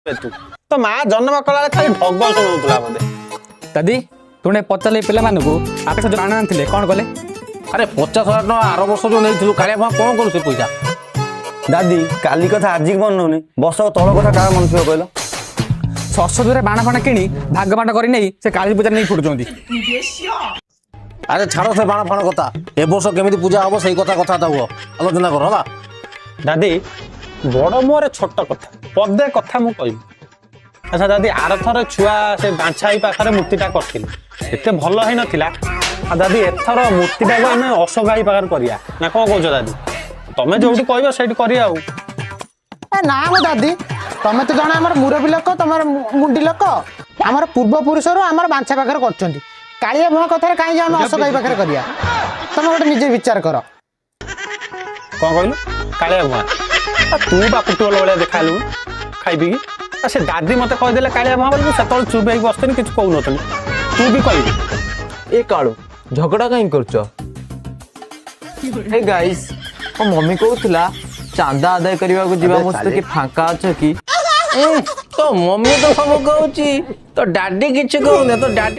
ତୁ ତ ମା ଜନ୍ମ କଲାବେଳେ ଖାଲି ଢଗ ଶୁଣଉଥିଲା ବୋଧେ। ଦାଦି, ତୁମେ ପଚାରିଲେ ପିଲାମାନଙ୍କୁ, ଆପେ ଯୋଉ ବାଣ ଆଣିଥିଲେ କ'ଣ କଲେ? ଆରେ, 50,000 ଟଙ୍କା ଆର ବର୍ଷ ଯୋଉ ନେଇଥିଲୁ କାଳିଆ ଭୁଆଁ, କଣ କଲୁ ସେ ପଇସା? ଦାଦି, କାଲି କଥା ଆଜିକି ମନେ ରହୁନି, ବର୍ଷ ତଳ କଥା କାହା ମନେ ଥିବ କହିଲ? ସରସ୍ୱତୀରେ ବାଣ ଫାଣ କିଣି ଭାଗ ବାଣ୍ଟ କରି ନେଇ ସେ କାଳୀ ପୂଜାରେ ନେଇ ଫୁଟୁଛନ୍ତି। ଆରେ ଛାଡ଼ ସେ ବାଣ ଫାଣ କଥା। ଏ ବର୍ଷ କେମିତି ପୂଜା ହବ, ସେଇ କଥା କଥାବାର୍ତ୍ତା ହୁଅ, ଆଲୋଚନା କର, ହେଲା? ଦାଦି, ବଡ ମୁହଁରେ ଛୋଟ କଥା, ପଦେ କଥା ମୁଁ କହିବି। ଆଚ୍ଛା ଦାଦି, ଆରଥର ଛୁଆ ସେ ବାଞ୍ଛାଇ ପାଖରେ ମୂର୍ତ୍ତିଟା କରିଥିଲେ, ଏତେ ଭଲ ହେଇନଥିଲା। ଆଉ ଦାଦି, ଏଥର ମୂର୍ତ୍ତିଟାକୁ ଆମେ ଅଶୋକ ଭାଇ ପାଖରେ କରିବା ନା କଣ କହୁଛ ଦାଦି? ତମେ ଯୋଉଠି କହିବ ସେଇଠି କରିବା ଆଉ। ଏ ନା ମୋ ଦାଦି, ତମେ ତ ଜଣେ ଆମର ମୁରବୀ ଲୋକ, ତମର ମୁଣ୍ଡି ଲୋକ। ଆମର ପୂର୍ବ ପୁରୁଷରୁ ଆମର ବାଞ୍ଛା ପାଖରେ କରୁଛନ୍ତି। କାଳିଆ ଭୁଆଁ କଥାରେ କାହିଁକି ଆମେ ଅଶୋକ ଭାଇ ପାଖରେ କରିବା? ତମେ ଗୋଟେ ନିଜେ ବିଚାର କର। କଣ କହିଲୁ, କାଳିଆ ଭୁଆଁ? ଆ, ତୁ ବା ପୁଟୁଲ ଭଳିଆ ଦେଖାହେଲୁ ଖାଇ ପିଇକି। ଆଉ ସେ ଦାଦି ମତେ କହିଦେଲେ କାଳିଆ ଭୁଆଁ ବୋଲି, ମୁଁ ସେତେବେଳେ ଚୁପ୍ ହେଇକି ବସିଥିଲି, କିଛି କହୁନଥିଲି। ତୁ ବି କହିବୁ। ଏ କାଳୁ, ଝଗଡ଼ା କାହିଁ କରୁଛ? ହେ ଗାଇସ୍, ମୋ ମମି କହୁଥିଲା ଚାନ୍ଦା ଆଦାୟ କରିବାକୁ ଯିବା। ମୋ ସହିତ କି ଫାଙ୍କା ଅଛ କି? ତୋ ମମି ତ ସବୁ କହୁଛି, ତୋ ଡାଡି କିଛି କହୁନି। ତୋ ଡାଡି